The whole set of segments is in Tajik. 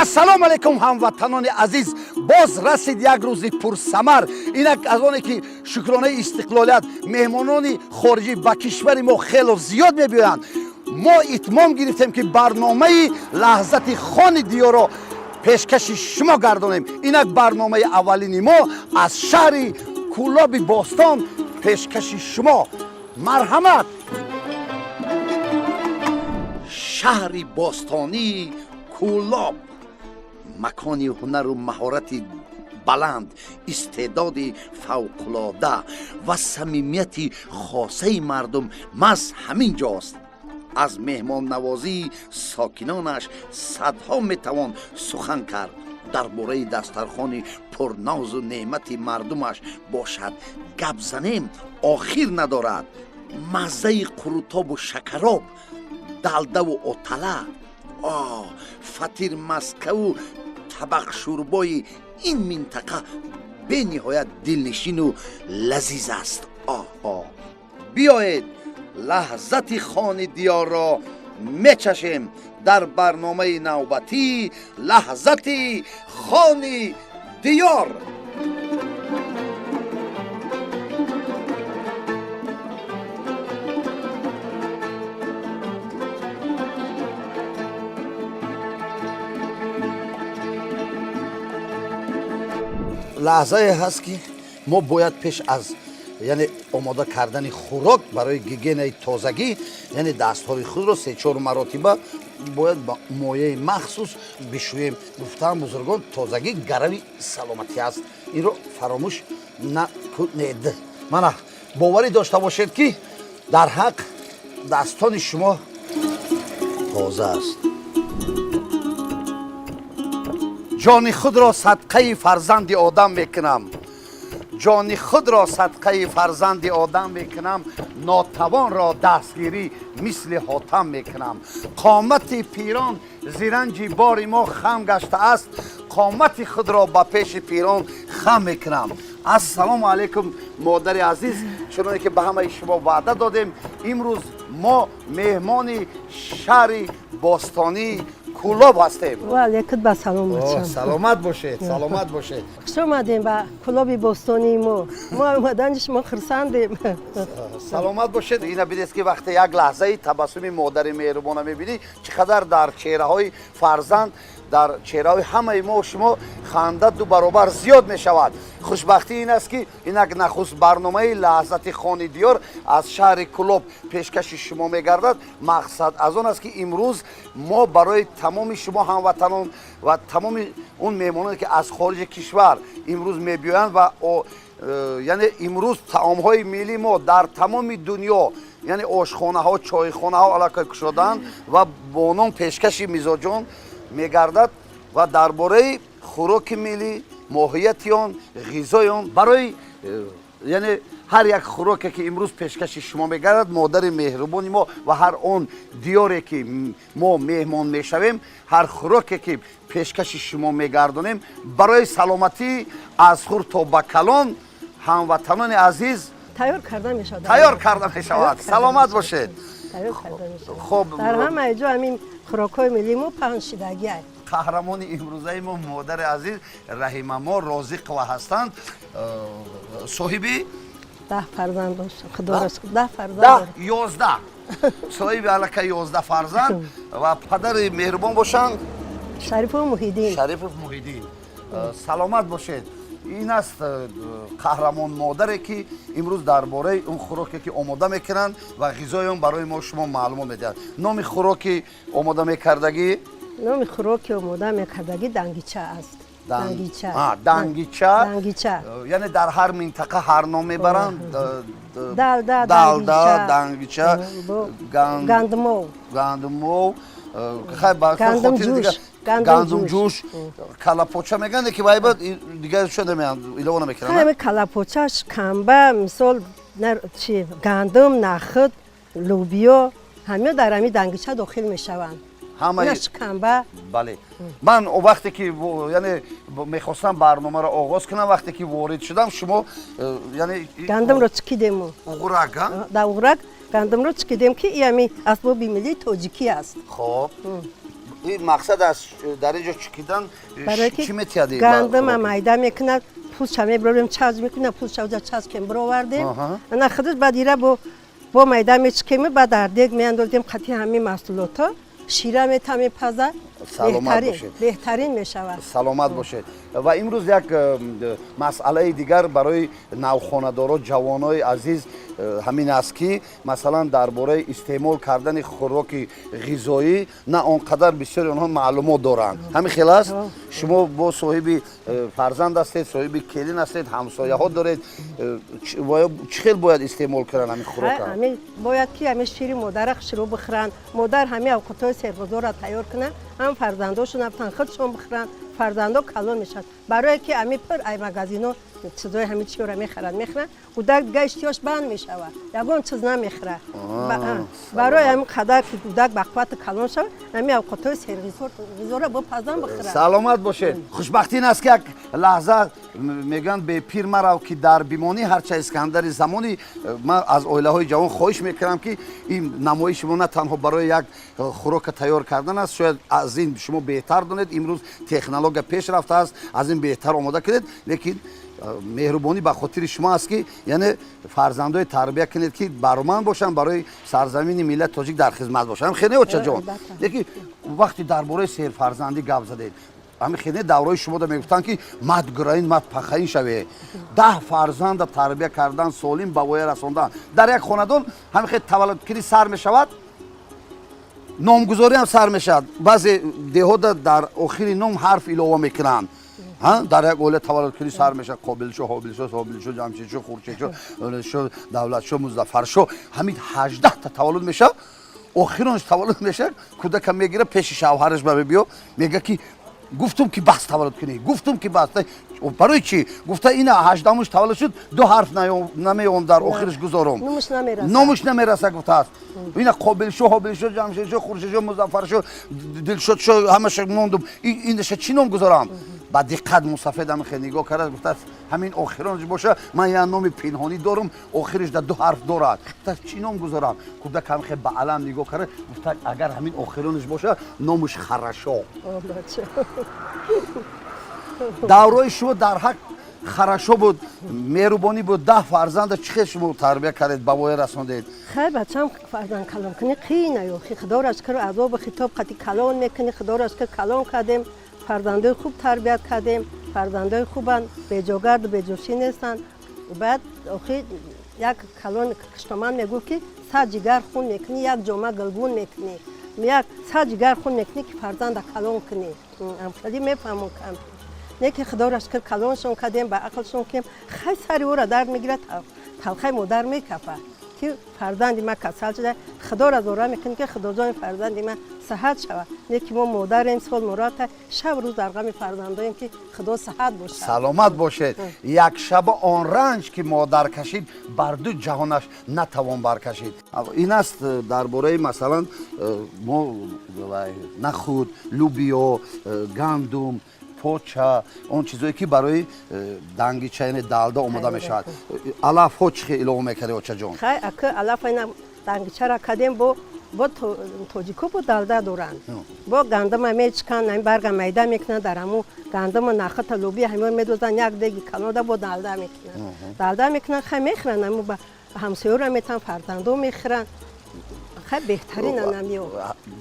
Ассалому алайкум, ҳамватанони азиз! Боз расид як рӯзи пурсамар. Инак, аз оне ки шукронаи истиқлолият, меҳмонони хориҷӣ ба кишвари мо хело зиёд мебиёянд, мо итмом гирифтем, ки барномаи Лаҳзати хони диёрро пешкаши шумо гардонем. Инак, барномаи аввалини мо аз шаҳри Кӯлоби бостон пешкаши шумо. Марҳамат! Шаҳри бостонии Кӯлоб, макони ҳунару маҳорати баланд, истеъдоди фавқулода ва самимияти хосаи мардум маҳз ҳамин ҷост. Аз меҳмоннавозии сокинонаш садҳо метавон сухан кард. Дар бораи дастархони пурнозу неъмати мардумаш бошад, гап занем, охир надорад. Маззаи қурутобу шакароб, далдаву отала, фатир маскаву табақшӯрбои ин минтақа бениҳоят дилнишину лазиз аст. Оҳо, биёед, лаҳзати хони диёрро мечашем дар барномаи навбатии Лаҳзати хони диёр. Лаҳзае ҳаст, ки мо бояд пеш аз, яъне, омода кардани хӯрок барои гигиенаи тозагӣ, яъне, дастҳои худро се-чор маротиба бояд ба мояи махсус бишӯем. Гуфтаам бузургон, тозагӣ гарави саломатӣ аст, инро фаромӯш накунед. Мана, боварӣ дошта бошед, ки дар ҳақ дастони шумо тоза аст. Ҷони худро садқаи фарзанди одам мекунам, ҷони худро садқаи фарзанди одам мекунам, нотавонро дастгирӣ мисли ҳотам мекунам. Қомати пирон зиранҷи бори мо хам гаштааст, қомати худро ба пеши пирон хам мекунам. Ассалому алайкум, модари азиз! Чуноне ки ба ҳамаи шумо ваъда додем, имрӯз мо меҳмони шаҳри бостонии Кӯлоб ҳастем. Ваалайкум ба салом, бачам. Саломат бошед, саломат бошед. Хуш омадем ба Кӯлоби бостонии мо. Мо омадани шумо хурсандем. Саломат бошед. Ина бидест, ки вақте як лаҳзаи табассуми модари меҳрубона мебинӣ, чӣ қадар дар чеҳраҳои фарзанд, дар чеҳраҳои ҳамаи мо шумо ханда ду баробар зиёд мешавад. Хушбахтӣ ин аст, ки инак нахуст барномаи Лаҳзати хони диёр аз шаҳри Кӯлоб пешкаши шумо мегардад. Мақсад аз он аст, ки имрӯз мо барои тамоми шумо ҳамватанон ва тамоми он меҳмононе, ки аз хориҷи кишвар имрӯз мебиёянд ва яъне, имрӯз таомҳои миллии мо дар тамоми дунё, яъне, ошхонаҳо, чойхонаҳо аллакай кушодаанд ва бо ном пешкаши мизоҷон мегардад ва дар бораи хӯроки миллӣ, моҳияти он, ғизои он, барои яъне, ҳар як хӯроке, ки имрӯз пешкаши шумо мегардад, модари меҳрубони мо ва ҳар он диёре, ки мо меҳмон мешавем, ҳар хӯроке, ки пешкаши шумо мегардонем, барои саломатӣ аз хурд то ба калон ҳамватанони азиз тайёр карда мешавад. Тайёр карда мешавад. Саломат бошед. Тайёр карда мешавад. Хоб. Дар ҳамаи ҷо ҳамин хӯрокҳои миллии мо паҳн шидагиай. Қаҳрамони имрӯзаи мо модари азиз Раҳимамо Розиқова ҳастанд, соҳиби 10 фарзанд доштам, худоро шукр, 10 фарзанд. 10, 11, соҳиби аллакай 11 фарзанд ва падари меҳрубон бошанд. Шарипов Муҳиддин. Шарипов Муҳиддин. Саломат бошед. Ин аст қаҳрамон модаре, ки имрӯз дар бораи он хӯроке, ки омода мекунанд, ва ғизои он барои мо шумо маълумот медиҳад. Номи хӯроки омода мекардагӣ? Номи хӯроки омода мекардагӣ дангича аст. Дангича. Дангича. Дангича. Яъне, дар ҳар минтақа ҳар ном мебаранд. Далда. Далда, дангича. Гандумов. Гандумов. Гандумҷӯш. Гандумҷӯш, калапоча мегӯянд, ки вайба дигар чо намеянд, илова намекунанд. Ҳами калапоча, шикамба, мисол, чи, гандум, нахуд, лӯбиё, ҳамиё дар ҳами дангича дохил мешаванд. Ҳамаи шикамба. Бале, ман вақте ки, яъне, мехостам барномаро оғоз кунам, вақте ки ворид шудам, шумо яъне Гандумро чикидем. Уғрак. Дар уғрак гандумро чикидем, ки ами асбоби миллии тоҷикӣ аст. Хоб. Ин мақсад аз дар инҷо чукидан чӣ метиҳад? Гандама майда мекунад, пӯстша мебарорем, чаз мекунад, пӯстша уҷа чаз кем бировардем. Ана худаш баъд ира бо майда мечукем, баъд дар дег меандозем қати ҳамин маҳсулотҳо, шира мета мепазад, беҳтарин мешавад. Саломат бошед. Ва имрӯз як масъалаи дигар барои навхонадоро, ҷавонои азиз, ҳамин аст, ки масалан дар бораи истеъмол кардани хӯроки ғизоӣ на он қадар бисёри онҳо маълумот доранд. Ҳамин хел аст? Шумо бо соҳиби фарзанд ҳастед, соҳиби келин ҳастед, ҳамсояҳо доред. Чӣ хел бояд истеъмол кунанд ҳамин хӯрока? Бояд ки ҳамин шири модара хушрӯ бихӯранд, модар ҳамин авқотҳои серғизоро тайёр кунанд, ҳам фарзандошон ҳам худшон бихӯранд, фарзандо калон мешаванд. Барое ки ҳамин пур ай магазино чизои ҳамин чиёра мехаранд, мехӯранд, кӯдак дига иштиёш банд мешавад, ягон чиз намехӯрад. Барои ҳамин қадар ки кӯдак ба қуввати калон шавад, ҳамин авқотҳои серғизоро бипазанд, бихӯранд. Саломат бошед. Хушбахтӣ ин аст, ки як лаҳза мегӯянд: бепир марав, ки дар бимонӣ ҳарча Искандари замонӣ. Ман аз оилаҳои ҷавон хоҳиш мекунам, ки ин намоиши мо на танҳо барои як хӯрока тайёр кардан аст. Шояд аз ин шумо беҳтар донед, имрӯз технология пеш рафтааст, аз ин беҳтар омода кунед, лекин меҳрубонӣ ба хотири шумо аст, ки яъне фарзандои тарбия кунед, ки бароманд бошанд, барои сарзамини миллати тоҷик дар хизмат бошанд. Хеле, очаҷон. Лекин вақте дар бораи серфарзандӣ гап задед, ҳамин хеле давраи шумода мегуфтанд, ки мад гураин, мад пахаин шаве. 10 фарзанда тарбия кардан, солим ба воя расондан дар як хонадон, ҳамин хел таваллудкунӣ сар мешавад, номгузорӣ ҳам сар мешавад. Баъзе деҳода дар охири ном ҳарф илова мекунанд. Дар як оила таваллудкунӣ сар мешавад: Қобилшо, Ҳобилшо, Собилшо, Ҷамшедшо, Хуршедшо, Давлатшо, Музаффаршо. Ҳамин 18-та таваллуд мешавад. Охиронш таваллуд мешавад, кӯдака мегира, пеши шавҳараш ба мебиё, мега, ки гуфтум, ки бас таваллуд кунӣ, гуфтум, ки бас. Барои чӣ? Гуфта, ина 18-умш таваллуд шуд, ду ҳарф намеём дар охираш гузорум, номуш намераса, гуфтааст. Ина Қобилшо, Ҳобилшо, Ҷамшедшо, Хуршедшо, Музаффаршо, Дилшодшо, ҳамаша мондум, инаша чӣ ном гузорам? Ба диққат мусафед ҳамин хел нигоҳ кард, гуфтааст: ҳамин охиронаш боша, ман як номи пинҳонӣ дорум, охириш да ду ҳарф дорад. Гуфтааст: чӣ ном гузорам? Кӯдак ҳамин хел ба алам нигоҳ кард, гуфта: агар ҳамин охиронаш боша, номуш Харашо. Даврои шумо дар ҳақ харашо буд, меҳрубонӣ буд. 10 фарзанда чӣ хел шумо тарбия кардед, ба воя расондед? Хай, бачам, фарзанд калон кунӣ қийна ё худоро шукр, азобу хитоб қати калон мекунӣ. Худоро шукр, калон кардем, фарзандои хуб тарбият кардем, фарзандои хубанд, беҷогарду беҷӯшӣ нестанд. Баъд охи як калон киштоман мегуфт, ки 100 ҷигар хун мекунӣ, як ҷома гулгун мекунӣ, як 100 ҷигар хун мекунӣ, ки фарзанда калон кунӣ. Амхелӣ мефаҳмон кам не, ки худоро шукр, калоншон кардем, ба ақлшон кем. Хай, сари ӯра дард мегирад, талхаи модар мекафад, ки фарзанди ман касал шуда. Худоро зора мекунем, ки худоҷони фарзанди ман саҳат шавад. Не ки мо модарем, сол мурата шаб рӯз дар ғами фарзандоем, ки худо саҳат бошад. Саломат бошед. Як шаба он ранҷ, ки модар кашид, бар ду ҷаҳонаш натавон баркашид. Ин аст дар бораи, масалан, мо нахуд, лӯбиё, гандум, поча, он чизое, ки барои дангича, яъне далда омода мешавад. Алафҳо чӣ хел илова мекарди, очаҷон? Хай, ака, алаф ина дангичара кардем, бо тоҷико бо далда доранд, бо гандама мечиканд, ҳамин барга майда мекунанд, дар ҳамун гандама, нахата, лӯбия ҳамон медозанд, як деги калода бо далда мекунанд, далда мекунанд. Хай, мехӯранд, ҳамун ба ҳамсоёра метан, фарзандо мехӯранд. Хай, беҳтарин анамиё.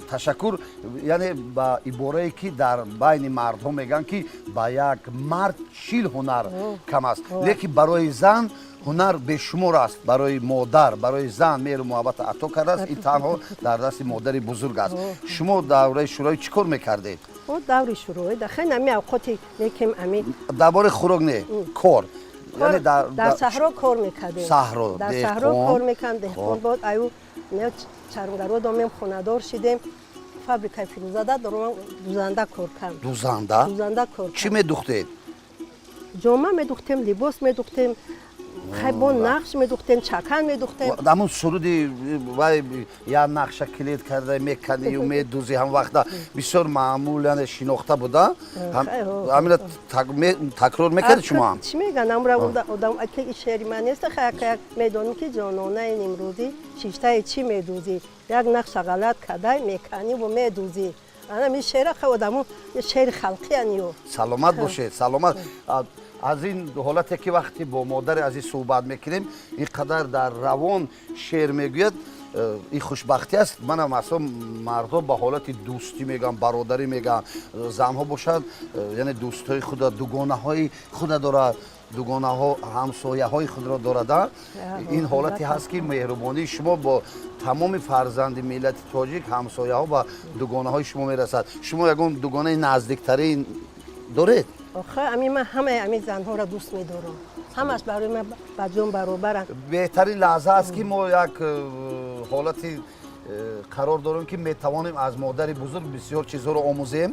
Ташаккур. Яъне ба иборае, ки дар байни мардҳо мегӯянд, ки ба як мард 40 ҳунар кам аст, лекин барои зан ҳунар бешумор аст. Барои модар, барои зан меҳру муҳаббат ато кардааст, ин танҳо дар дасти модари бузург аст. Шумо давраи шӯравӣ чӣ кор мекардед? О, даври шӯравӣ да хай нами авқоти лекин ами Дар бораи хӯрок не, кор. Яъне дар саҳро кор мекардем. Саҳро. Дар саҳро кор мекардем, деҳқон буд. Аю чармгаро домем, хонадор шидем, фабрикаи Фирӯзада дорум, дузанда кор кардем. Дузанда? Дузанда кор. Чӣ медухтед? Ҷома медухтем, либос медухтем, хай, бо нақш медухтем, чакан медухтем. Ҳамун суруди вай, як нақша килид карда меканию медузӣ, ҳам вақта бисёр маъмул, яъне шинохта буда. Ҳамина такрор мекардед шумо ҳам? Чӣ мегӯянд амра одам, ки шеъри ман нест. Хай, як медонем, ки ҷононаи нимрӯзӣ, шиштаи чӣ медузӣ, як нақша ғалат кардай меканиву медузӣ. Ана ми шеъра ха одамо шеъри халқиян ё. Саломат бошед, саломат. Аз ин ҳолате ки вақте бо модари азиз суҳбат мекунем, ин қадар дар равон шеър мегӯяд, ин хушбахтӣ аст. Манам асло мардҳо ба ҳолати дӯстӣ мегӯянд, бародарӣ мегӯянд, занҳо бошад, яъне дӯстҳои худа, дугонаҳои худа дорад, дугонаҳо ҳамсояҳои худро дорад. Ин ҳолате ҳаст, ки меҳрубонии шумо бо тамоми фарзанди миллати тоҷик, ҳамсояҳо ба дугонаҳои шумо мерасад. Шумо ягон дугонаи наздиктарин доред? Охе, ами ман ҳамаи ами занҳоро дӯст медорам, ҳамаш барои ман ба ҷон баробаранд. Беҳтарин лаҳза аст, ки мо як ҳолати қарор дорем, ки метавонем аз модари бузург бисёр чизҳоро омӯзем.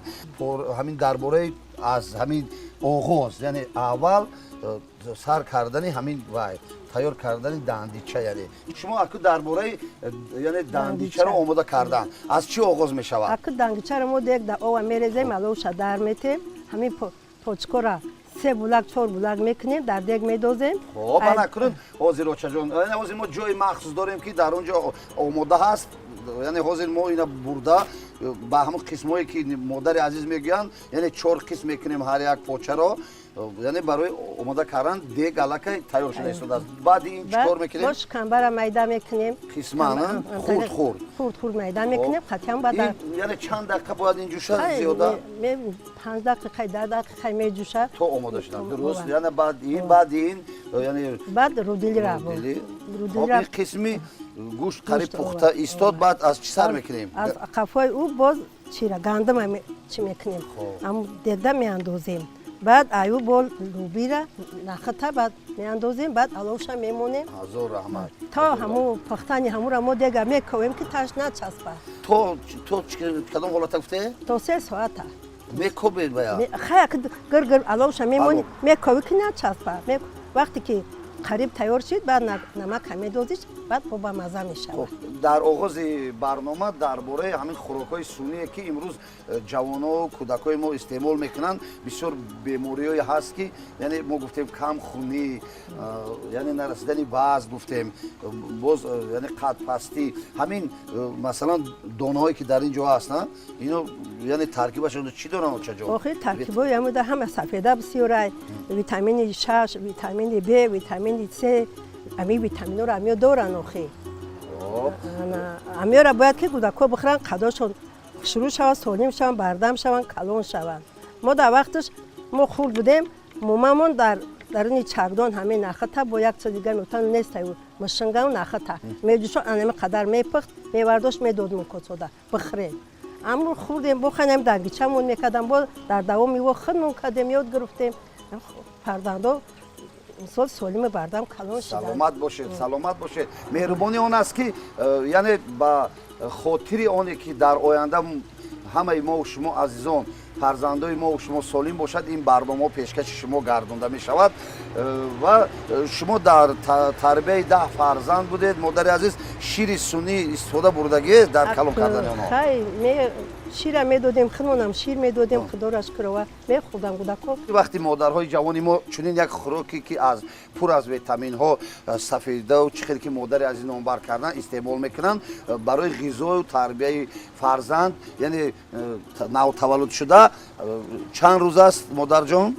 Ҳамин дар бораи аз ҳамин оғоз, яъне аввал сар кардани ҳамин вай, тайёр кардани дандича, яъне шумо аку дар бораи яъне дандичаро омода кардан аз чӣ оғоз мешавад? Аку дангичаро мо дег да ова мерезем, аловша дар метем, ҳамин почкора се булак, чор булак мекунем, дар дег медозем. Хоб, ана кунун ҳозир, очаҷон, ҳозир мо ҷои махсус дорем, ки дар он ҷо омода ҳаст. Яъне ҳозир мо ина бурда ба ҳамон қисмҳое, ки модари азиз мегӯянд, яъне чор қисм мекунем ҳар як почаро, яъне барои омода кардан дег аллакай тайёр шуда истодааст. Баъди ин чӣ кор мекунем? Мо шикамбара майда мекунем. Қисман хурд хурд. Хурд хурд майда мекунем, қатъиян баъд яъне чанд дақиқа бояд ин ҷӯша зиёда? 5 дақиқа, 10 дақиқа меҷӯшад. То омода шудан, дуруст. Яъне баъди ин яъне Баъд рудилира. Хоб, ин қисми гӯшт қариб пухта истод. Баъд аз чӣ сар мекунем? Аз қафои ӯ боз чира гандума чӣ мекунем, дегда меандозем, баъд аю бо лубира нахта баъд меандозем, баъд аловша мемонем. Ҳазор раҳмат. То ҳаму пухтани ҳамура мо дега мековем, ки таш начаспа. То кадом ҳолата гуфте? То 3 соата. Мекобед бая? Хая, гир-гир аловша мемонӣ, мековӣ, ки начаспа. Вақте ки қариб тайёр шид, баъд намака медозиш, баъд бо ба мазза мешавад. Дар оғози барнома дар бораи ҳамин хӯрокҳои суние, ки имрӯз ҷавоно, кӯдакҳои мо истеъмол мекунанд, бисёр бемориҳое ҳаст, ки яъне мо гуфтем камхунӣ, яъне нарасидани вазн гуфтем, боз яъне қадпастӣ. Ҳамин масалан донаҳое, ки дар ин ҷо ҳастанд, ино яъне таркибашон чӣ доранд, очаҷон? Охир таркибои ҳамуда ҳама сафеда бисёрай, витамини шаш, витамини б, витамини с, ами витаминҳоро амиё доранд. Охи амиёра бояд, ки кӯдакҳо бихӯранд, қадошон шурӯъ шавад, солим шаванд, бардам шаванд, калон шаванд. Мо дар вақташ мо хурд будем, момамон дар даруни чагдон ҳамин нахата бо як чиз дига меутан нестай, мушингану нахата меҷӯшон, анами қадар мепухт, мевардошт, медод мо косода бихӯрем. Аммо хурдем, боханем, дангичамон мекардам, бо дар давоми во худмон кардем, ёд гирифтем, фарзандо мисол солими бардам калон шуданд. Саломат бошед, саломат бошед. Меҳрубонӣ он аст, ки яъне ба хотири оне, ки дар оянда ҳамаи мо шумо азизон, фарзандои мо шумо солим бошад, ин барномаҳо пешкаши шумо гардонда мешавад. Ва шумо дар тарбияи 10 фарзанд будед, модари азиз, шири сунъӣ истифода бурдагӣ дар калон кардани онҳо? Хай, шира медодем, худмонам шир медодем, худоро шукрова, мехӯрдам кӯдакҳо. Вақти модарҳои ҷавони мо чунин як хӯроке, ки аз пур аз витаминҳо, сафедау, чӣ хел ки модари азиз номбар кардан, истеъмол мекунанд, барои ғизою тарбияи фарзанд, яъне навтаваллудшуда, чанд рӯз аст, модарҷон?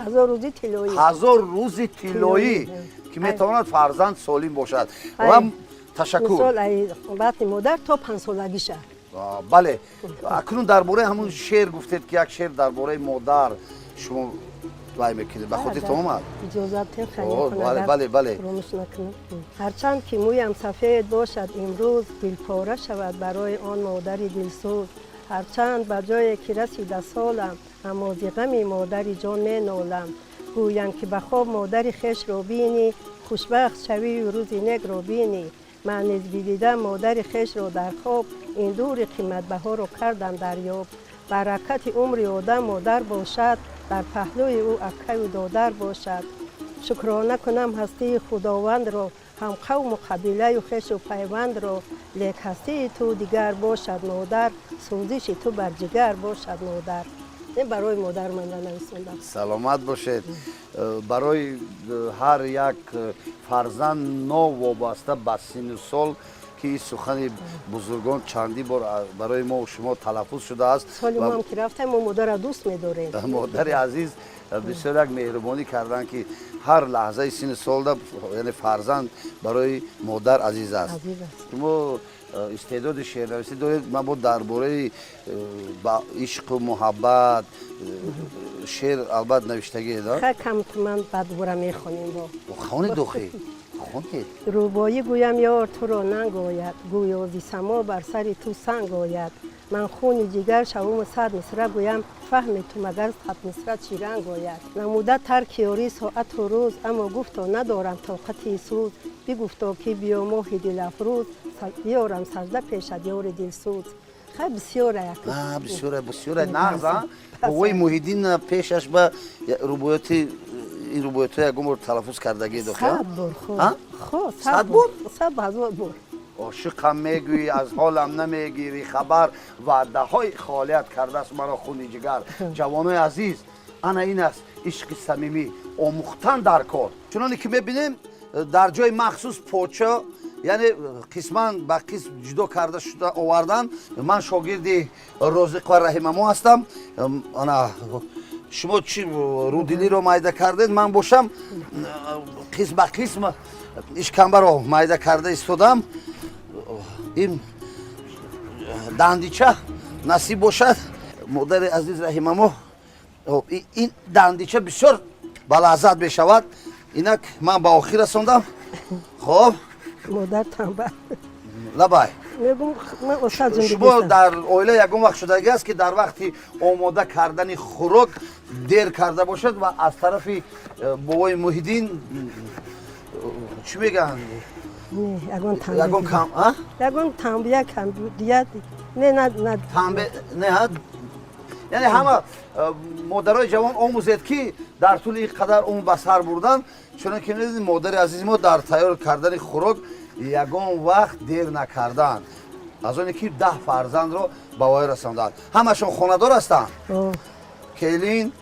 1000 рӯзи тиллоӣ. 1000 рӯзи тиллоӣ, ки метавонад фарзанд солим бошад. Ва ташаккур. Мисол, батни модар то 5-солагиша. Бале, акнун дар бораи ҳамун шеър гуфтед, ки як шеър дар бораи модар шумо вай мекунед, ба хотиртон омад? Иҷозатен? Бале, бале. Фуромӯш накунам. Ҳарчанд ки мӯям сафед бошад имрӯз, дилпора шавад барои он модари дилсӯз. Ҳарчанд ба ҷое ки расида солам, аммо зи ғами модари ҷон менолам. Гӯянд, ки ба хоб модари хешро бинӣ, хушбахт шавию рӯзи некро бинӣ. Ман низ бидидам модари хешро дар хоб, ин дури қиматбаҳоро кардам дарёб. Баракати умри одам модар бошад, дар паҳлӯи ӯ акаю додар бошад. Шукрона кунам ҳастии худовандро, ҳам қавму қабилаю хешу пайвандро. Лек ҳастии ту дигар бошад, модар, сӯзиши ту бар ҷигар бошад, модар. Ин барои модар ман нависондам. Саломат бошед. Барои ҳар як фарзанд, новобаста ба сину сол, Ки сухани бузургон чандин бор барои мо шумо талаффуз шудааст. Соли мо ҳам ки рафтем, мо модарро дӯст медорем. Модари азиз бисёр як меҳрубонӣ карданд, ки ҳар лаҳзаи синни солда, яъне фарзанд барои модар азиз аст. Шумо истеъдоди шеърнависӣ доред. Ман бо дар бораи ба ишқу муҳаббат шеър албат навиштагӣ. Кам ман баъд бора мехонем. Бо хонед, охи, хонед. Рубоӣ гӯям, ёр, туро нанг ояд, гӯё зи само бар сари ту санг ояд. Ман хуни ҷигар шавуму 100 мисра гӯям, фаҳми ту магар 100 мисра чӣ ранг ояд? Намуда тарки ёрӣ соату рӯз, аммо гуфто надорам тоқати сӯз. Бигуфто, ки биё, моҳи дилафрӯз, биёрам сажда пешат ёри дилсӯз. Хай, бисёра. Бисёра, бисёра, нағз. Бобои Муҳиддин пешаш ба рубоёти, ин рубоётҳо ягон бор талаффуз кардагӣ? 100 бор. Хо, 100 бор. 100 ҳазор бор. Ошиқам мегӯӣ, аз ҳолам намегирӣ хабар, ваъдаҳои холият кардааст маро хуни ҷигар. Ҷавонои азиз, ана ин аст ишқи самимӣ, омӯхтан дар кор. Чуноне ки мебинем, дар ҷои махсус поча, яъне қисман ба қисм ҷудо карда шуда овардан. Ман шогирди Розиқ ва Раҳимамо ҳастам. Ана шумо чӣ рӯдилиро майда кардед, ман бошам қисм ба қисм ишкамбаро майда карда истодам. Ин дандича насиб бошад, модари азиз Раҳимамо. Ин дандича бисёр балаззат мешавад. Инак ман ба охир расондам. Хоб. Модар танбал. Лабай. Мегум, ман устод. Шумо дар оила ягон вақт шудагӣ аст, ки дар вақти омода кардани хӯрок дер карда бошад ва аз тарафи бобои Муҳиддин, чӣ мегӯянд? Не, ягон. Ягон кам, а? Ягон танбия, камбудият не, на. Танбе не, ҳа? Яъне ҳама модарои ҷавон омӯзед, ки дар тӯли ин қадар умр ба сар бурдан, чунон ки медонед, модари азизи мо дар тайёр кардани хӯрок ягон вақт дер накарданд, аз оне ки 10 фарзандро ба воя расонданд. Ҳамашон хонадор ҳастанд? О. Келин?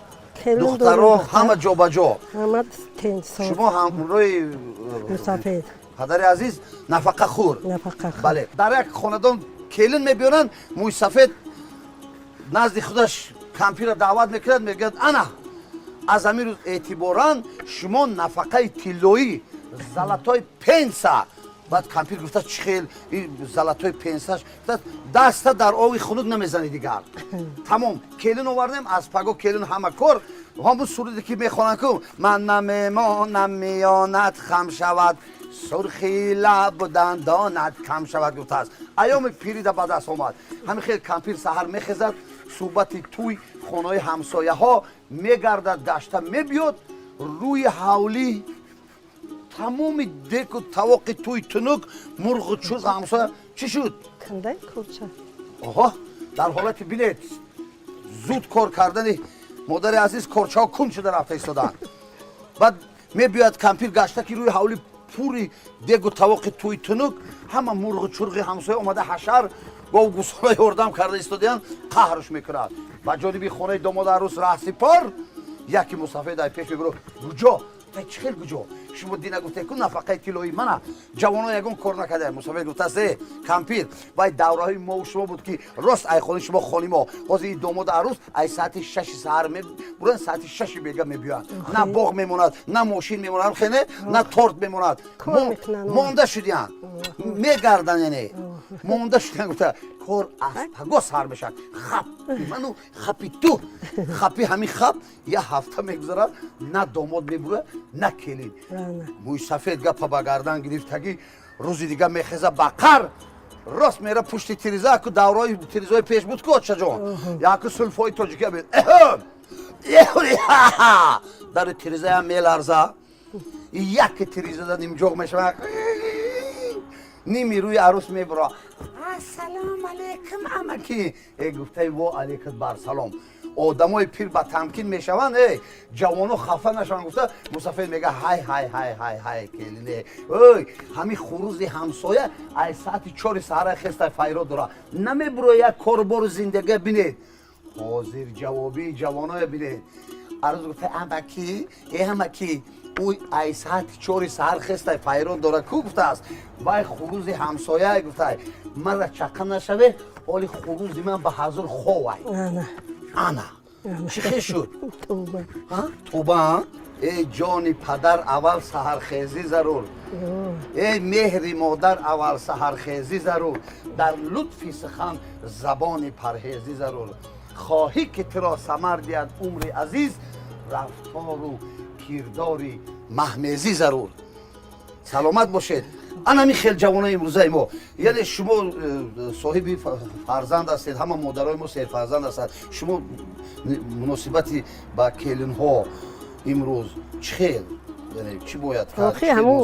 Келин. Духтаро? Дорем, духтар. Ҳама ҷобаҷо? Ҳама тенсо. Шумо ҳамроҳи мусафед. Падари азиз нафақахӯр. Нафақахӯр. Бале, дар як хонадон келин мебиёранд, мӯйсафед назди худаш кампира даъват мекунад, мегӯяд: «Ана аз ҳамин рӯз эътиборан шумо нафақаи тиллоӣ, золотой пенсия». Баъд кампир гуфта: «Чӣ хел ин золотой пенсияш?» Гуфта: «Даста дар ови хунук намезанӣ дигар, тамом. Келин овардем, аз паго келин ҳама кор». Ҳамун суруде ки мехонанд ку: «Ман намемонам, миёнат хам шавад, сурхи лабу дандонат кам шавад», гуфтааст. Айёми пирида ба даст омад. Ҳамин хел кампир саҳар мехезад, суҳбати тӯй хонаҳои ҳамсояҳо мегардад, гашта мебиёд, рӯи ҳавлӣ тамоми деку тавоқи тӯй тунук, мурғу чӯз ҳамсоя. Чӣ шуд? Кандай курча. Оҳо, дар ҳолати билет зуд кор кардани модари азиз, корчаҳо кун шуда рафта истоданд. Баъд мебиёяд кампир гашта, ки рӯи ҳавли пури дегу тавоқи тӯй тунук, ҳама мурғу чурғи ҳамсоя омада, ҳашар гову гусола ёрдам карда истодаянд. Қаҳрш мекунад, ба ҷониби хонаи домода арӯс раҳсипор. Яки мусафед ай пеш мебуро: «Гуҷо? Ай, чӣ хел гуҷо? Шумо дина гуфте ку нафақаи тиллоӣ мана ҷавоно ягон кор накарда». Мусафед гуфтааст: «Э, кампир, вай давраҳои мову шумо буд, ки рост ай хони шумо хони мо. Ҳозир ин домода арӯс ай соати 6-и саҳар мебуранд, соати 6-и бега мебиёянд. На боғ мемонад, на мошин мемонад, хене, на торт мемонад». Кор мекунанд. Монда шудиянд, мегарданд, яъне монда шудиянд. Гуфта, кор аз паго сар мешавад. Хапи ману хапи ту, хапи ҳамин хап. Як ҳафта мегузарад, на домод мебурад, на келин. Рана. Мӯйсафед гапа ба гардан гирифтагӣ, рӯзи дига мехеза, ба қар рост мера пушти тиреза. Ку давраи тирезаҳои пеш буд ку, очаҷон, яку сулфои тоҷикия бед, дари тирезаям меларза, яке тирезада нимҷоғ мешавад, ними рӯи арӯс мебура: «Ассалому алайкум, амаки». Э, гуфтаи: «Во алайкум барсалом». Одамои пир ба тамкин мешаванд, э ҷавоно хафа нашаванд, гуфта, мусафед мега: «Ҳай, ҳай, ҳай, ҳай, ҳай, келине, ой, ҳамин хурузи ҳамсоя ай соати 4-и саҳара хеста, файрод дора, намебуро. Як корубору зиндагия бинед». Ҳозир ҷавобии ҷавоное бинед. Арӯз гуфта: «Амаки, э амаки, ӯ ай саати 4 саҳар хестай, файрон дора ку?» Гуфтааст: «Вай хурузи ҳамсояй». Гуфтай: «Мара чақа нашаве, ҳоли хурузи ман ба ҳазур ховай». Ана. Ана чӣ хел шуд? Тӯба. Тӯба. Эй ҷони падар, аввал саҳархезӣ зарур. Эй меҳри модар, аввал саҳархезӣ зарур. Дар лутфи сухан забони парҳезӣ зарур. Хоҳӣ ки туро самар диҳад умри азиз, рафтору кирдори маҳмезӣ зарур. Саломат бошед. Анами хел ҷавонои имрӯзаи мо. Яъне шумо соҳиби фарзанд ҳастед, ҳама модарои мо серфарзанд ҳастанд. Шумо муносибати ба келинҳо имрӯз чӣ хел, яъне чӣ бояд кард? Охи, ҳамун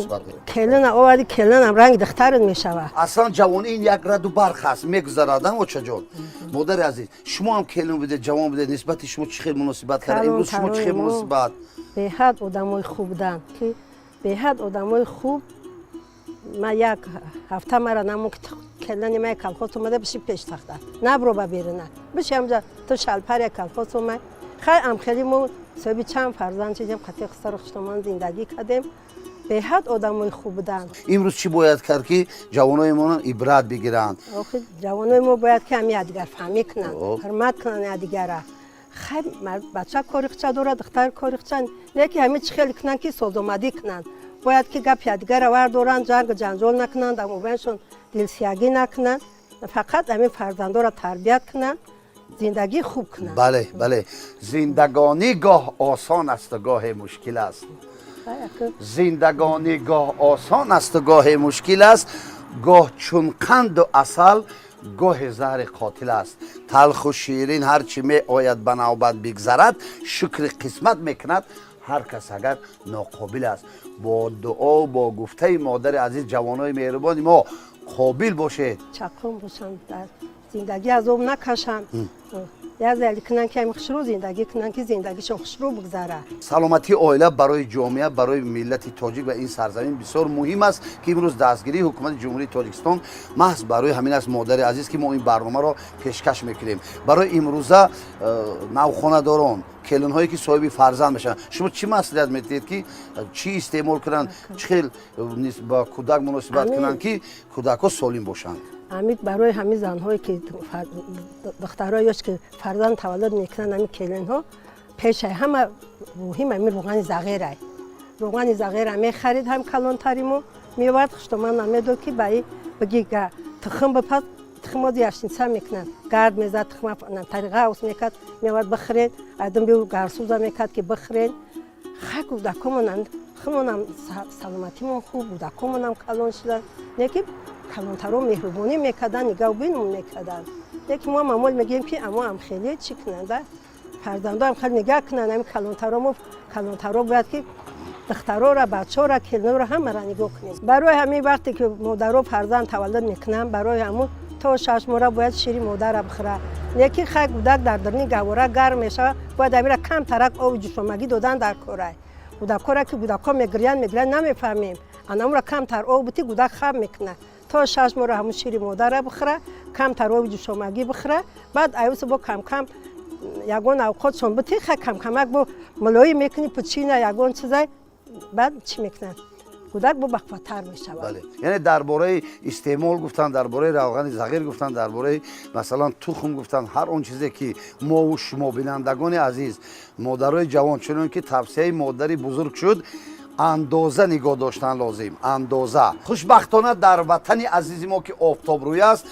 келина оварди, келинам ранги духтарат мешавад. Аслан ҷавонӣ ин як раду барқ аст, мегузарад. Очаҷон, модари азиз, шумо ҳам келин будед, ҷавон будед. Нисбати шумо чӣ хел муносибат кард? Имрӯз шумо чӣ хел муносибат? Беҳад одамои хуб буданд, ки беҳад одамои хуб. Ма як ҳафта мара намон, ки келини ма колхоз омада, биши пештахта, набро ба берина, биши ҳамҷа ту шалпар, як колхоз омад. Хай, амхели мо соҳиби чанд фарзанд шидем, қатъи хусару хуштомон зиндагӣ кардем. Беҳад одамои хуб буданд. Имрӯз чӣ бояд кард, ки ҷавонои мо ибрат бигиранд? Охи, ҷавонои мо бояд ки ҳами якдигарфаҳмӣ кунанд, ҳурмат кунанд якдигара. Хай, бача кори хуча дорад, духтар кори хуча, не ки ҳами чӣ хеле кунанд, ки созомадӣ кунанд. Бояд ки гапи якдигара вардоранд, ҷангу ҷанҷол накунанд, дар мобайншон дилсиягӣ накунанд, фақат ҳамин фарзандоро тарбият кунанд, зиндагӣ хуб кунанд. Бале, зиндагонӣ гоҳ осон асту гоҳе мушкил аст. Зиндагонӣ гоҳ осон асту гоҳе мушкил аст, гоҳ чун қанду асал, гоҳе заҳри қотил аст. Талху ширин ҳарчи меояд, ба навбат бигзарад, шукри қисмат мекунад ҳар кас, агар ноқобил аст. Бо дуо, бо гуфтаи модари азиз, ҷавонои меҳрубони мо, қобил бошед. Чаққон бошанд, дар зиндагӣ азоб накашанд, як зали кунанд, ки ҳами хушрӯ зиндагӣ кунанд, ки зиндагишон хушрӯ бигзарад. Саломатии оила барои ҷомеа, барои миллати тоҷик ва ин сарзамин бисёр муҳим аст, ки имрӯз дастгирии ҳукумати Ҷумҳурии Тоҷикистон маҳз барои ҳамин аст, модари азиз, ки мо ин барномаро пешкаш мекунем барои имрӯза навхонадорон, келинҳое ки соҳиби фарзанд мешаванд. Шумо чӣ маслиҳат медиҳед, ки чӣ истеъмол кунанд, чӣ хел ба кӯдак муносибат кунанд, ки кӯдакҳо солим бошанд? Ҳамин барои ҳамин занҳое ки духтарои ёш ки фарзанд таваллуд мекунанд, ҳамин келинҳо, пешаи ҳама муҳим ҳамин рӯғани зағирай. Рӯғани зағира мехарид ҳам калонтари мо, меовард, хуштоман намедод, ки ба биги тухм бипаз. Тухмо яшница мекунанд, гард мезад, тухма тари ғавс мекард, меовард, бихӯред. Айдум биу гарсуза мекард, ки бихӯред. Хай, кӯдакомонам, худмонам саломатимон хуб, кӯдакомонам калон шуданд. Не ки калонтаро меҳрубонӣ мекарданд, нигаҳбинмон мекарданд. Не ки мо ҳам амол мегӯем, ки амо ам хеле чӣ кунанда, фарзандоам хеле нигаҳ кунанд. Ҳамин калонтаро, мо калонтаро бояд ки духтарора, бачаҳора, келинора, ҳамаро нигоҳ кунем. Барои ҳамин вақте ки модаро фарзанд таваллуд мекунанд, барои ҳамун то 6 моҳа бояд шири модарра бихӯрад. Не ки хай, кӯдак дар даруни гаҳвора гарм мешавад, бояд ҳамира камтарак оби ҷӯшомагӣ додан дар корай кӯдакҳоро, ки кӯдакҳо мегирянд, мегирянд, намефаҳмем. Анамура камтар об бутӣ, кӯдак хаб мекунад. То 6 моҳра ҳамун шири модарра бихӯра, камтар оби ҷӯшомагӣ бихӯра. Баъд аюсу бо камкам ягон авқотшон бутӣ, хай, камкамак бо мулоим мекунӣ, пучина, ягон чизай, баъд чӣ мекунад, кӯдак бо бақваттар мешавад. Бале, яъне дар бораи истеъмол гуфтанд, дар бораи равғани зағир гуфтанд, дар бораи, масалан, тухм гуфтанд. Ҳар он чизе ки мову шумо, бинандагони азиз, модарои ҷавон, чунон ки тавсияи модари бузург шуд, андоза нигоҳ доштан лозим, андоза. Хушбахтона, дар ватани азизи мо, ки офтобрӯй аст,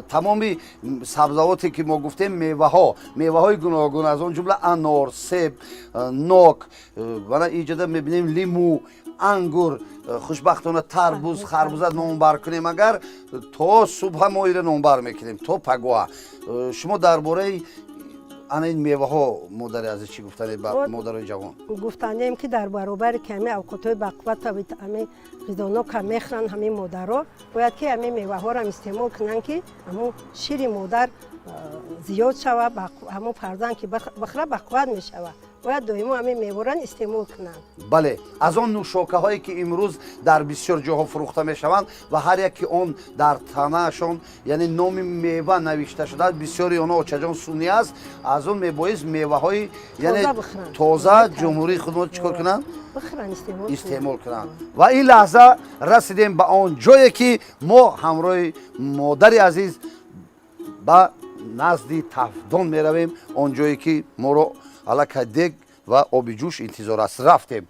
тамоми сабзавоте ки мо гуфтем, меваҳо, меваҳои гуногун, аз он ҷумла анор, себ, нок, вана инҷода мебинем лиму, ангур, хушбахтона тарбуз, харбуза номбар кунем агар, то субҳа мо ира номбар мекунем, то пагоҳа. Шумо дар бораи ана ин меваҳо, модари азиз, чӣ гуфтанед ба модарои ҷавон? Гуфтанем, ки дар баробари ки ҳамин авқотҳои бақувват, ҳамин ғизонока мехӯранд, ҳамин модаро бояд ки ҳамин меваҳоро истеъмол кунанд, ки ҳамун шири модар зиёд шава, ҳамун фарзанд ки бихӯра, бақувват мешава. Бояд доимо ҳамин меворан истеъмол кунанд. Бале, аз он нӯшокаҳое ки имрӯз дар бисёр ҷоҳо фурӯхта мешаванд ва ҳар яке он дар танаашон, яъне номи мева навишта шудааст, бисёри онҳо, очаҷон, сунъӣ аст. Аз он мебоист меваҳои, яъне тоза ҷумҳурии худмо чӣ кор кунанд? Истеъмол кунанд. Ва ин лаҳза расидем ба он ҷое ки мо ҳамроҳи модари азиз ба назди тафдон меравем, он ҷое ки моро аллакай дег ва оби ҷӯш интизор аст. Рафтем.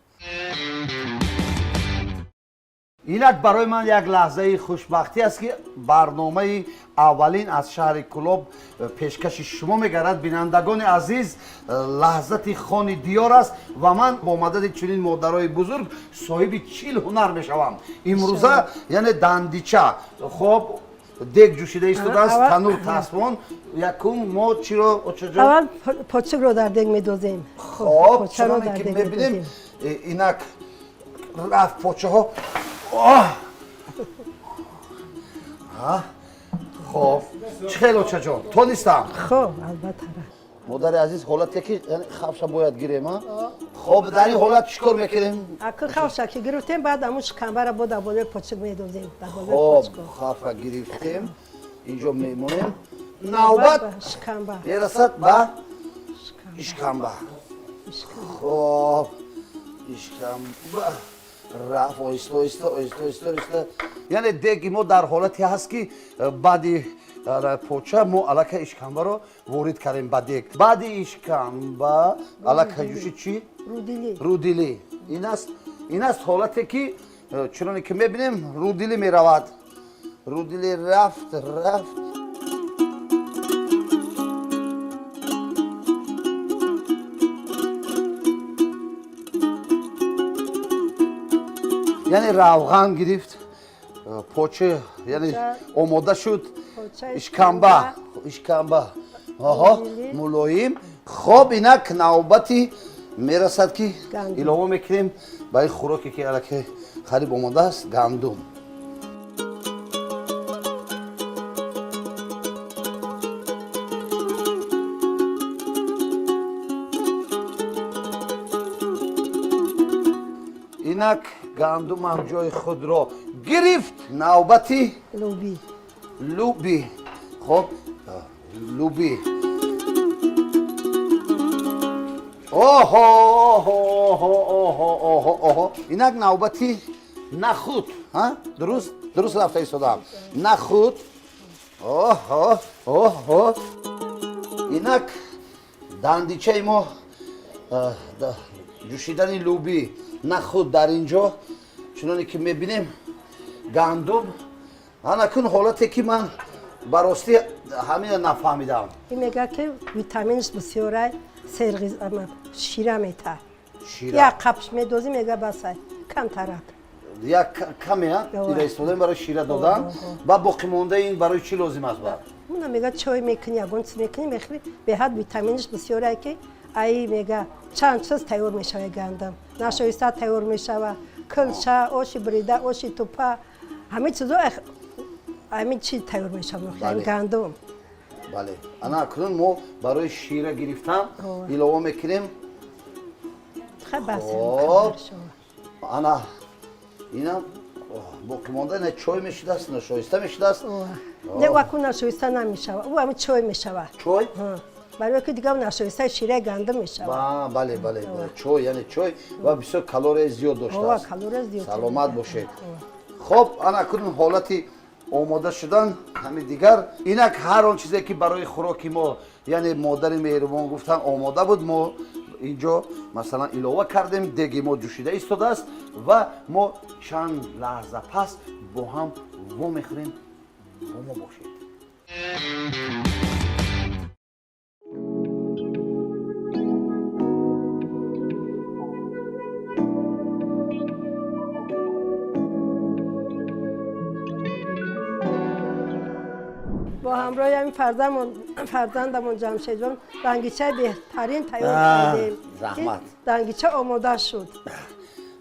Инак барои ман як лаҳзаи хушбахтӣ аст, ки барномаи аввалин аз шаҳри Кӯлоб пешкаши шумо мегардад. Бинандагони азиз, лаҳзати хони диёр аст ва ман бо мадади чунин модарои бузург соҳиби 40 ҳунар мешавам имрӯза. Яъне дандича, хоб, дег ҷӯшида истодааст, танур тасбон. Якум мо чиро, очаҷон? Аввал почукро дар дег медозем. Хоб, чуноне ки мебинем, инак рафт почаҳо. Хоб, чӣ хел, очаҷон, тонистам? Хоб, албатта. Модари азиз, ҳолате ки хавша бояд гирем, а? Хоб, дар ин ҳолат чӣ кор мекунем? Аку хавша ки гирифтем, баъд ҳамун шикамбара бо дар болои почук медозем. Хоб, хавша гирифтем, инҷо мемонем, навбат шикамба мерасад ба ишкамба. Хоб, ишкамба рафт оҳиста оҳиста оҳиста оҳиста оҳиста. Яъне деги мо дар ҳолате ҳаст, ки баъди поча мо аллакай ишкамбаро ворид кардем ба дег. Баъди ишкамба аллакай ҷӯши чӣ? Рудилӣ. Ин аст ҳолате ки, чуноне ки мебинем, рудилӣ меравад. Рудилӣ рафт, рафт. Яъне равған гирифт поча, яъне омода шуд ишкамба. Ишкамба, оҳо, мулоим. Хоб, инак навбати мерасад, ки илова мекунем ба ин хӯроке, ки аллакай қариб омода аст, гандум. Инак гандумам ҷои худро гирифт. Навбати луби. Луби. Хоб, луби. Оҳо, оҳо, оҳо, оҳо, оҳо. Инак навбати нахуд. Дуруст, дуруст рафта истодам. Нахуд. Оҳо, оҳо. Инак дандичаи мо, ҷӯшидани луби, нахуд дар ин ҷо, чуноне ки мебинем, гандум. Анакун ҳолате ки ман ба ростӣ ҳамина нафаҳмидам. Ин мегӯяд, ки витаминаш бисёрай, шира мета. Як қапш медозӣ, мега, басай, камтарак. Як каме ира истифода барои шира додан. Ва боқимондаи ин барои чӣ лозим аст ба? Муна мега, чой мекунӣ, ягон чиз мекунӣ, мехӯрӣ. Беҳад витаминаш бисёрай, ки ай мега чанд чиз тайёр мешава: гандам нашоиста тайёр мешава, кулча, оши бурида, оши тупа, ҳамин чизо, ҳамин чи тайёр мешава, гандум. Бале, ана акнун мо барои шира гирифтан илова мекунем. Хоб, ана инам боқимонда на чой мешудааст, нашоиста мешудааст. Не, аку нашоиста намешава, ӯ ҳами чой мешава. Чой. Барои ки дига нашоиста шираи гандум мешава. Бале, бале, чой, яъне чой ва бисёр калорияи зиёд доштааст. Саломат бошед. Хоб, ана акнун ҳолати омода шудан ҳами дигар. Инак ҳар он чизе ки барои хӯроки мо, яъне модари меҳрубон гуфтан, омода буд, мо инҷо масалан илова кардем. Деги мо ҷӯшида истодааст ва мо чанд лаҳза пас бо ҳам вомехӯрем. Бо мо бошед. Бо ҳамроҳи ҳамин фарзандамон Ҷамшедҷон дангичаи беҳтарин тайёр кардем. Заҳмат. Дангича омода шуд.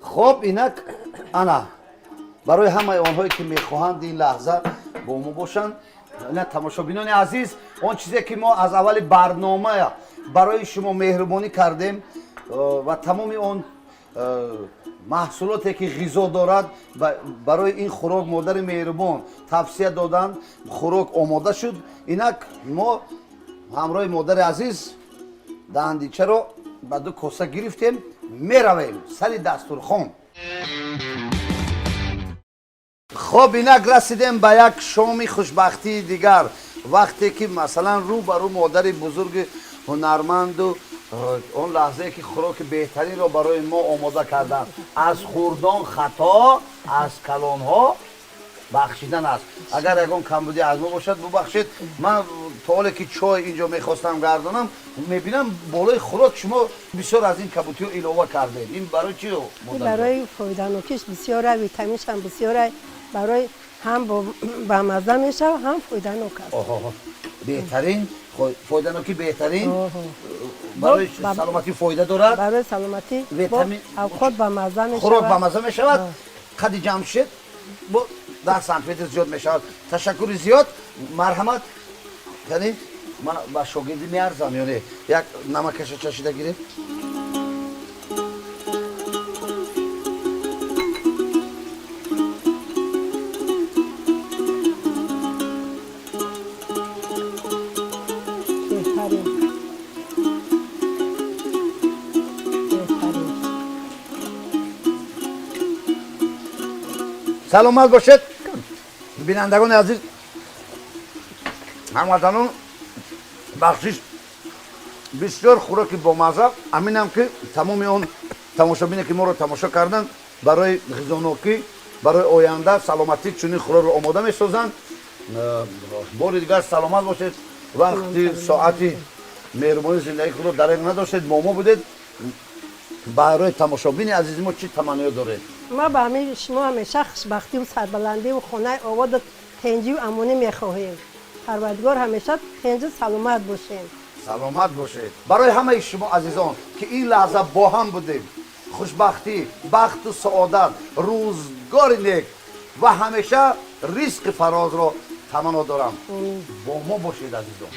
Хоб, инак ана барои ҳамаи онҳое ки мехоҳанд ин лаҳза бо мо бошанд, ина тамошобинони азиз, он чизе ки мо аз аввали барнома барои шумо меҳрубонӣ кардем. Ва тамоми он маҳсулоте ки ғизо дорад барои ин хӯрок модари меҳрубон тавсия доданд. Хӯрок омода шуд. Инак мо ҳамроҳи модари азиз дандичаро ба ду коса гирифтем, меравем сари дастурхон. Хоб, инак расидем ба як шоми хушбахтии дигар, вақте ки масалан рӯ ба рӯ модари бузурги ҳунарманду он лаҳзае ки хӯроки беҳтаринро барои мо омода карданд. Аз хурдон хато, аз калонҳо бахшидан аст. Агар ягон камбудӣ аз мо бошад, бубахшед. Ман то ҳоле ки чой инҷо мехостам гардонам, мебинам болои хӯрок шумо бисёр аз ин кабутиҳо илова кардед. Ин барои чи? Барои фоиданокиш бисёра, витаминшам бисёра, барои ҳам бамазза мешавад, ҳам фоиданок аст. Беҳтарин фоиданокӣ, беҳтарин, барои саломатӣ фоида дорад. Барои саломатӣ авқот бамазза мешавад, хӯрок бамазза мешавад, қади Ҷамшед бо 10 сантиметр зиёд мешавад. Ташаккури зиёд, марҳамат. Яъне ман ба шогирдӣ меарзам ё не? Як намакаша чашида гиред. Саломат бошед, бинандагони азиз, ҳамватанон. Бахшиш, бисёр хӯроки бомазза. Аминам ки тамоми он тамошобине ки моро тамошо карданд, барои ғизонокӣ, барои оянда саломатӣ чунин хӯрокро омода месозанд. Бори дигар саломат бошед. Вақти соати меҳрубонии зиндагии худро дареғ надоштед, бо мо будед. Барои тамошобини азизи мо чӣ таманниё доред? Ма ба ҳамаи шумо ҳамеша хушбахтиву сарбаландиву хонаи ободу тинҷиву амонӣ мехоҳем. Парвардигор ҳамеша тинҷу саломат бошем. Саломат бошед. Барои ҳамаи шумо азизон ки ин лаҳза бо ҳам будем, хушбахтӣ, бахту саодат, рӯзгори нек ва ҳамеша ризқи фарозро таманно дорам. Бо мо бошед, азизон.